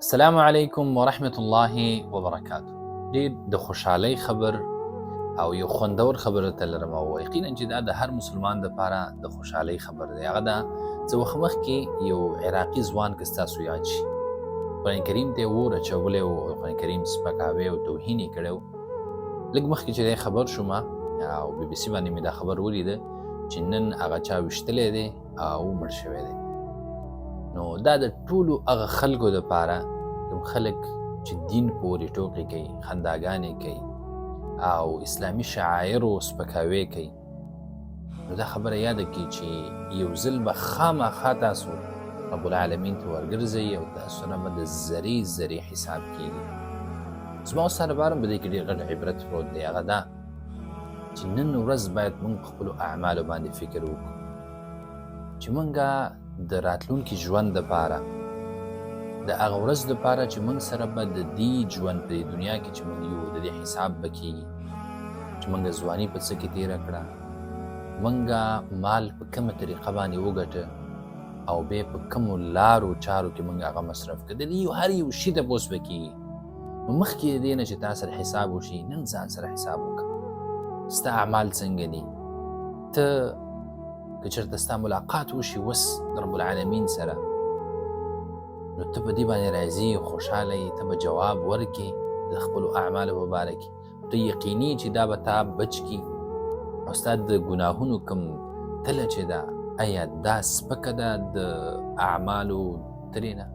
السلام علیکم ورحمت الله وبرکاته. ډیر د خوشحالۍ خبر او یو خوندور خبر ته لرم، او یقینا چې دا د هر مسلمان دپاره د خوشحالۍ خبر دی. هغه دا څه وخت مخکې یو عراقي ځوان، که ستاسو یاد شي، قرآن کریم ته یې اور اچولی و او قرآن کریم سپکاوی او توهین یې کړی و. لږ مخکې چې دی خبر شوم او بي بي سي باندې مې دا خبر ولیده چې نن هغه چا ویشتلی دی او مړ شوی دی. نو دا د ټولو هغه خلکو دپاره، کوم خلک چې دین پورې ټوقې کوي، خنداګانې کوي او اسلامي شعایرو سپکاوی کوي، نو دا خبره یاده کړئ چې یو ځل به خامخا تاسو رب العالمین ته ورګرځئ او تاسو سره به د ذرې ذرې حساب کیږي. زما او ستا لپاره په دې کې ډېر غټ عبرت پروت دی، هغه دا چې نن ورځ باید موږ په خپلو اعمالو باندې فکر وکړو چې موږ د راتلونکي ژوند دپاره، د هغه ورځ دپاره چې موږ سره به د دې ژوند په دې دنیا کې چې موږ یو، د دې حساب به کیږي چې موږ ځواني په څه کې تېره کړه، موږ مال په کومه طریقه باندې وګټه او بیا په کومو لارو چارو کې موږ هغه مصرف کړه. د دې هر یو شي تپوس به کیږي. نو مخکې د دې نه چې تا سره حساب وشي، نن ځان سره حساب وکړه، ستا اعمال څنګه دي. ته که چېرته ستا ملاقات وشي وس د رب العالمین سره، نو ته په دې باندې راضي خوشحاله یې، ته به جواب ورکې د خپلو اعمالو په باره کې، ته یقیني چې دا به تا بچ کړي او ستا د ګناهونو کوم تله چې ده، ایا دا سپکه ده د اعمالو ترې نه؟